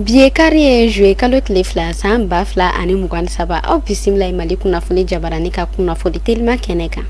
Bi ye kari ye, juillet kalo tile 2, san 2023. Aw bisimila Mali kunnafoni jabarani ka kunnafoni telima kɛnɛ kan.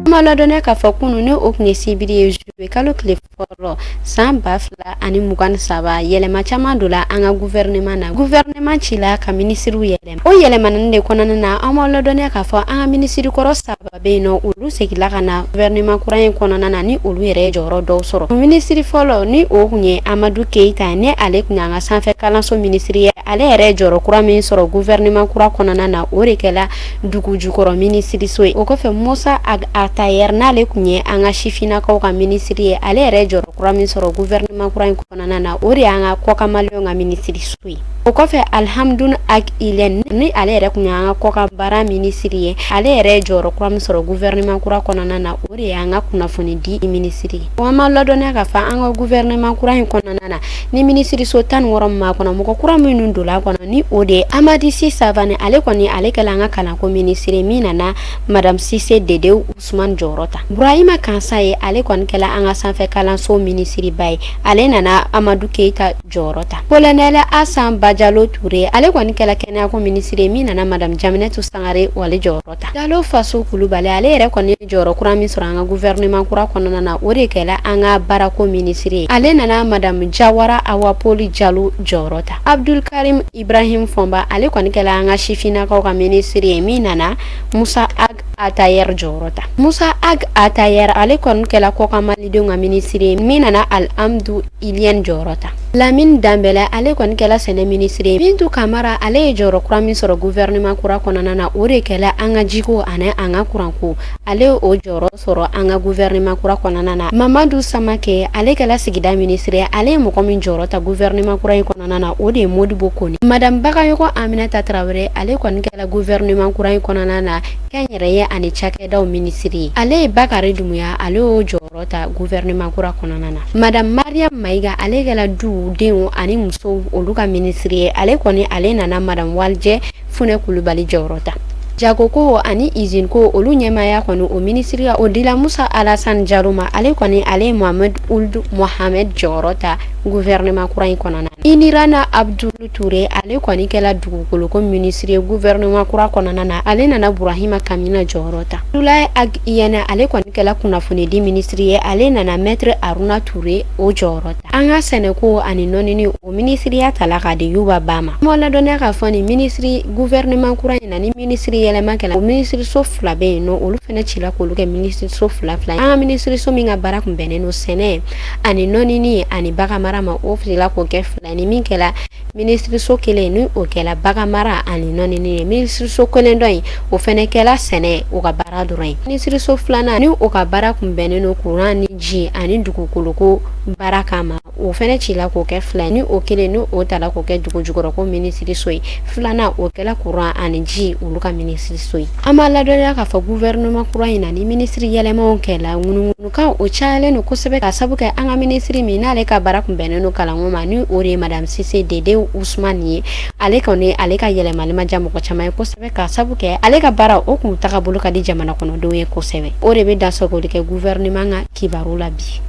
An b'aw ladɔnniya k'a fɔ kunun, ni o tun ye sibiri ye, juillet kalo tile fɔlɔ, san 2023, yɛlɛma caman donna an ka gouvernement na. Gouvernement cila ka minisiriw yɛlɛma. O yɛlɛmani de kɔnɔna na, an b'aw ladɔnniya k'a fɔ an ka minisiri kɔrɔ saba bɛ yen nɔ, olu segila ka na gouvernement kura in kɔnɔna na, ni olu yɛrɛ ye jɔyɔrɔ dɔw sɔrɔ. Minisiri fɔlɔ, ni o tun ye Amadu Keyita, ni ale tun y'an ka sanfɛ kalanso minisiri ye, ale yɛrɛ ye jɔyɔrɔ kura min sɔrɔ gouvernement kura kɔnɔna na, o de kɛla dugu jukɔrɔ minisiriso ye. O kɔfɛ, Musa Ag Atayɛr, n'ale tun ye an ka sifinnakaw ka minisiri ye, ale yɛrɛ ye jɔyɔrɔ kura min sɔrɔ gouvernement kura in kɔnɔna na, o de y'an ka kɔkan maliyɛnw ka minisiriso ye. O kɔfɛ, Alhamdun Ag Iliyɛn, ni ale yɛrɛ tun y'an ka kɔkan baara minisiri ye, ale yɛrɛ ye jɔyɔrɔ kura min sɔrɔ gouvernement kura kɔnɔna na, o de y'an ka kunnafoni di minisiri ye. An b'aw ladɔnniya k'a fɔ an ka gouvernement kura in kɔnɔna na, ni minisiriso 16 min b'a kɔnɔ, mɔgɔ kura minnu donna a kɔnɔ, ni o de ye Amadi Si Savane, ale kɔni ale kɛla an ka kalanko minisiri, min nana Madame Sise Dedew Usman jɔyɔrɔ ta. Burahima Kansaye, ale kɔni kɛla an ka sanfɛ kalanso minisiriba ye, ale nana Amadu Keyita jɔyɔrɔ ta. Kolonɛli Asan Bajalo Ture, ale kɔni kɛla kɛnɛyako minisiri ye, min nana Madame Jaminɛtu Sangare ale jɔyɔrɔ ta. Jalo Faso Kulubali, ale yɛrɛ kɔni jɔyɔrɔ kura min sɔrɔ an ka gouvernement kura kɔnɔna na, o de kɛla an ka baarako minisiri ye, ale nana Madame Jawara Awa Poli Jalo jɔyɔrɔ ta. Abdul Karim Ibrahim Fɔnba, ale kɔni kɛla an ka sifinnakaw ka minisiri ye, min nana Musa Ag Atayɛr jɔyɔrɔ ta. Musa Ag Atayɛr, ale kɔni kɛla kɔkan malidenw ka minisiri ye, min nana Alhamdu Iliyɛn jɔyɔrɔ ta. Lamine Danbɛlɛ, ale kɔni kɛla sɛnɛ minisiri ye. Bintu Kamara, ale ye jɔyɔrɔ kura min sɔrɔ gouvernement kura kɔnɔna na, o de kɛla an ka jiko ani an ka kuranko, ale o jɔyɔrɔ sɔrɔ an ka gouvernement kura kɔnɔna na. Mamadu Samakɛ, ale kɛla sigida minisiri ye, ale ye mɔgɔ min jɔyɔrɔ ta gouvernement kura in kɔnɔna na, o de ye Modibo Kone. Madame Bagayɔgɔ Aminata Tarawele, ale kɔni kɛla gouvernement kura in kɔnɔna na kɛnyɛrɛye ani cakɛdaw minisiri ye. Ale ye Bakari Dumuya, ale y'o jɔyɔrɔ ta gouvernement kura kɔnɔna na. Madame Mariam Mayiga, ale kɛla duw, denw ani musow olu ka minisiri ye, ale kɔni ale nana Madame Walijɛ Funɛ Kulubali jɔyɔrɔ ta. Jagoko ani izinko olu ɲɛmaaya kɔni, o minisiriya o dila Musa Alasan Jalo ma, ale kɔni ale ye Mohamed Ould Mohamed jɔyɔrɔ ta gouvernement kura in kɔnɔna na. Inirana Abdul Ture, ale kɔni kɛla dugukoloko minisiri ye gouvernement kura kɔnɔna na, ale nana Burahima Kamina jɔyɔrɔ ta. Abdoulaye Ag Iyene, ale kɔni kɛla kunnafonidi minisiri ye, ale nana Maître Aruna Ture o jɔyɔrɔ ta. An ka sɛnɛko ani nɔnini, o minisiriya tala k'a di Yuba Ba ma. An b'aw ladɔnniya k'a fɔ nin minisiri gouvernement kura in na, ni minisiri yɛlɛma kɛla, o minisiriso fila bɛ yen nɔ, olu fana cila k'olu kɛ minisiriso fila fila ye. An ka minisiriso min ka baara kun bɛnnen don sɛnɛ ani nɔnini ani baganmara ma, o cila k'o kɛ fila ni min kɛla minisiriso kelen, ni o kɛla baganmara ani nɔnini ye. Minisiriso kelen dɔ in, o fana kɛla sɛnɛ o ka baara dɔrɔn ye. Minisiriso filanan, ni o ka baara kun bɛnnen don kuran ni ji ani dugukoloko baara kama, o fana cila k'o kɛ fila ni o kelen, ni o tala k'o kɛ dugu jukɔrɔko minisiriso ye. Filanan, o kɛla kuran ani ji olu ka minisiriso ye. An b'a ladɔnniya k'a fɔ gouvernement kura in na, ni minisiri yɛlɛmaw kɛla, ŋunuŋunukan o cayalen don kosɛbɛ, ka sabu kɛ an ka minisiri min n'ale ka baara kun bɛnnen don kalanko ma, ni o de ye Madame Sise Dede Usman ye, ale kɔni ale ka yɛlɛmali ma diya mɔgɔ caman ye kosɛbɛ, ka sabu kɛ ale ka baara o kun tagabolo ka di jamana kɔnɔdenw ye kosɛbɛ. O de bɛ dansɔgɔli kɛ gouvernement ka kibaru la bi.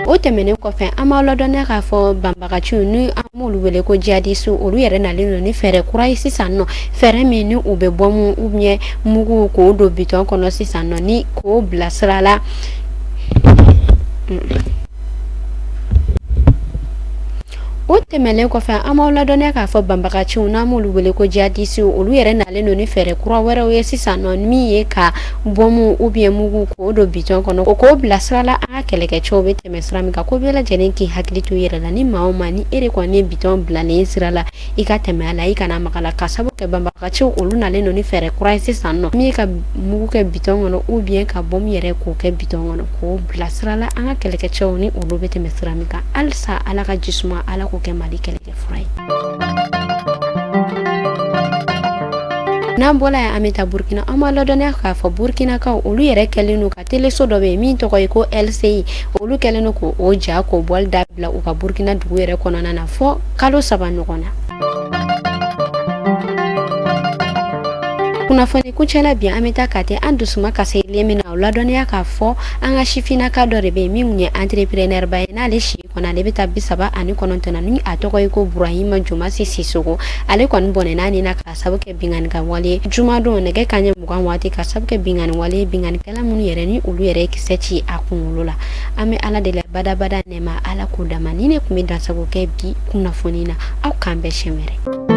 O tɛmɛnen kɔfɛ, an b'aw ladɔnniya k'a fɔ banbagaciw, ni an b'olu wele ko jihadisiw, olu yɛrɛ nalen don ni fɛɛrɛ kura ye sisan nɔ, fɛɛrɛ min ni u bɛ bɔmu ou bien mugu k'o don bitɔn kɔnɔ sisan nɔ, ni k'o bila sira la. O tɛmɛnen kɔfɛ, an b'aw ladɔnniya k'a fɔ banbagaciw, n'an b'olu wele ko jihadisiw, olu yɛrɛ nalen don ni fɛɛrɛ kura wɛrɛw ye sisan nɔ, min ye ka bɔmu ou bien mugu k'o don bitɔn kɔnɔ, o k'o bila sira la an ka kɛlɛkɛcɛw bɛ tɛmɛ sira min kan, ko bɛɛ lajɛlen k'i hakili to i yɛrɛ la. Ni maa o maa ni e de kɔni ye bitɔn bilalen sira la, i ka tɛmɛ a la, i kana maga la, ka sabu kɛ banbagaciw olu nalen don ni fɛɛrɛ kura ye sisan nɔ, min ye ka mugu kɛ bitɔn kɔnɔ ou bien ka bɔmu yɛrɛ k'o kɛ bitɔn kɔnɔ, k'o bila sira la an ka kɛlɛkɛcɛw ni olu bɛ tɛmɛ sira min kan. Halisa Ala ka jisuma, Ala k'o kɛ Mali kɛlɛkɛ fura ye. N'an bɔla yan, an bɛ taa Burukina. An b'a ladɔnniya k'a fɔ Burukinakaw olu yɛrɛ kɛlen don ka teleso dɔ bɛ yen min tɔgɔ ye ko LCI, olu kɛlen don k'o ja k'o bɔli dabila u ka Burukina dugu yɛrɛ kɔnɔna na fɔ kalo 3 ɲɔgɔn na. Kunnafoni kuncɛla bi, an bɛ taa ka tɛ an dusuma kasilen min na o ladɔnniya k'a fɔ an ka sifinnaka dɔ de bɛ yen min tun ye entrepreneur ba ye, n'ale si kɔnɔ ale bɛ taa 39 na, ni a tɔgɔ ye ko Burahima Jomasi Sisoko. Ale kɔni bɔnɛna ni na ka sababu kɛ binkanni ka wale jumadon nɛgɛ kanɲɛ 20 waati, ka sababu kɛ binkanni wale, binkannikɛla minnu yɛrɛ ni olu yɛrɛ ye kisɛ ci a kunkolo la. An bɛ Ala deli badabada nɛɛma, Ala k'o dama. Ni ne tun bɛ dansago kɛ bi kunnafoni na, aw k'an bɛn siɲɛ wɛrɛ.